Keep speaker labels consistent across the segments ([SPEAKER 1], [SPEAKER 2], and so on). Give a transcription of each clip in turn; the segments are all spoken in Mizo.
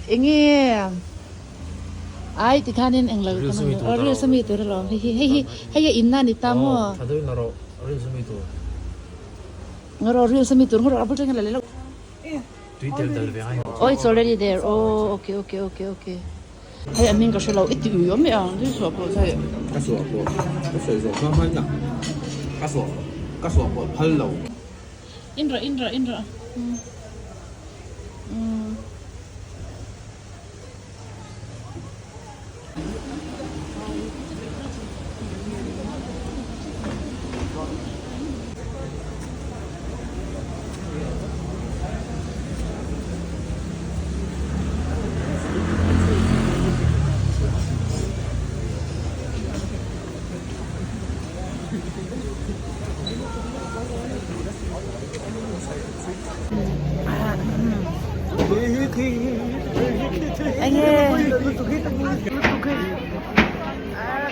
[SPEAKER 1] Enge ai ti khanin englo reels ami tur alawm hei hi hei hi hei a inna a ni ta maw.
[SPEAKER 2] Tha deuhin a rawh reels ami tur.
[SPEAKER 1] Ngarawh reels ami tur ngarawh a bul tangin la leh lo.
[SPEAKER 2] Tui tel dal ve ngai.
[SPEAKER 1] Oh it's already there oh okay okay okay okay hei a hming ka hre lo i ti ui awm e ang thil suah pawh chu hei.
[SPEAKER 3] Ka suah pawh ka sawi zawh hma hma in a ka suah ka suah pawh phal lo.
[SPEAKER 1] In rawh in rawh in rawh umm umm.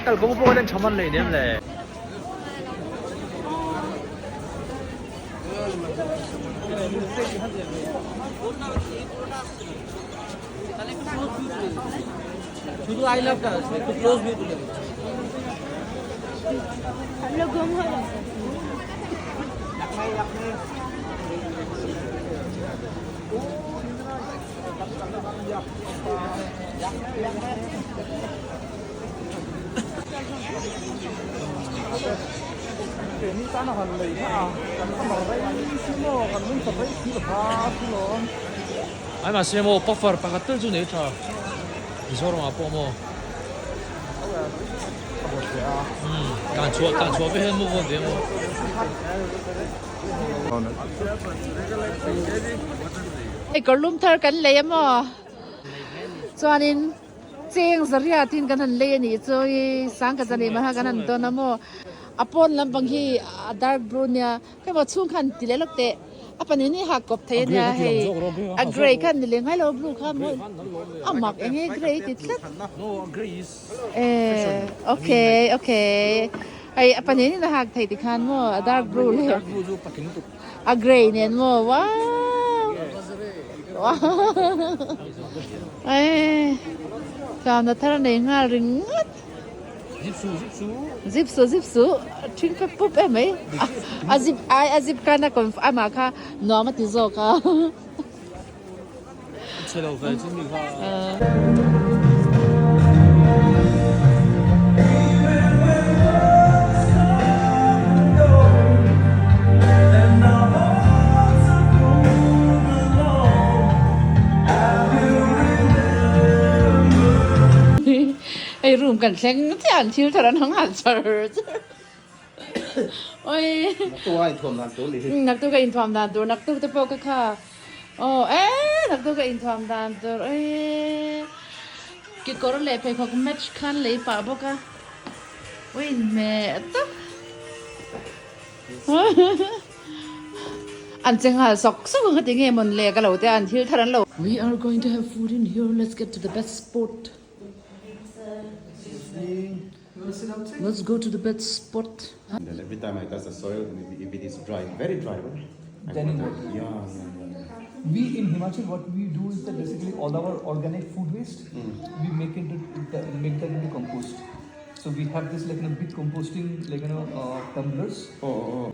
[SPEAKER 2] Kalkawng pawh hian tha man leh nem le. Ai mahse maw puffer pakhat tal chu nei tha Mizoram ah pawh maw tan chhuah tan chhuah vek hian move on ve maw.
[SPEAKER 1] Hei kawrlum thar kan lei a maw chuanin cheng zariat in kan han lei a nih chu i sangkazani mahla kan han dawn a maw a pawn lampang hi a dark blue nia. Hei maw chhung khan ti leh lawk teh a pahnih ni ha kawp thei ania hei a grey khan ni leh ngai lo blue kha maw a mak eng nge grey ti tlat eh okay okay hei a pahnih ni a hak thei ti khan maw a dark blue leh a grey nen maw wow eh tana thar nei nghal ringawt.
[SPEAKER 2] Zip su zip su.
[SPEAKER 1] Zip su zip su ṭhing pep pup em mai. A zip ai a zip khan a conf amah kha nuam a ti zawk a.
[SPEAKER 2] Chhe lo ve chu mi kha.
[SPEAKER 1] Hei room kan thleng chiah an thil thar an hawng nghal char char oi
[SPEAKER 3] Naktuk a inthuam dan tur nih hi.
[SPEAKER 1] Naktuk a inthuam dan tur naktuk te pawh ka kha aw e naktuk a inthuam dan tur oi kekawr leh pheikhawk match khan lei pah bawk a ui inhmeh tak. An che nghal sawk sawk ang ka ti nge mawn le ka lo te a an thil thar an lo. We are going to have food in here let's get to the best spot let's go to the best spot.
[SPEAKER 3] And then every time I touch the soil and if it is dry very dry right I
[SPEAKER 4] Then
[SPEAKER 3] water it yeah yeah yeah.
[SPEAKER 4] We in Himachal what we do is that basically all our organic food waste we make into make that into compost. So we have this like you know big composting like you know tumblers.
[SPEAKER 3] Oh oh oh.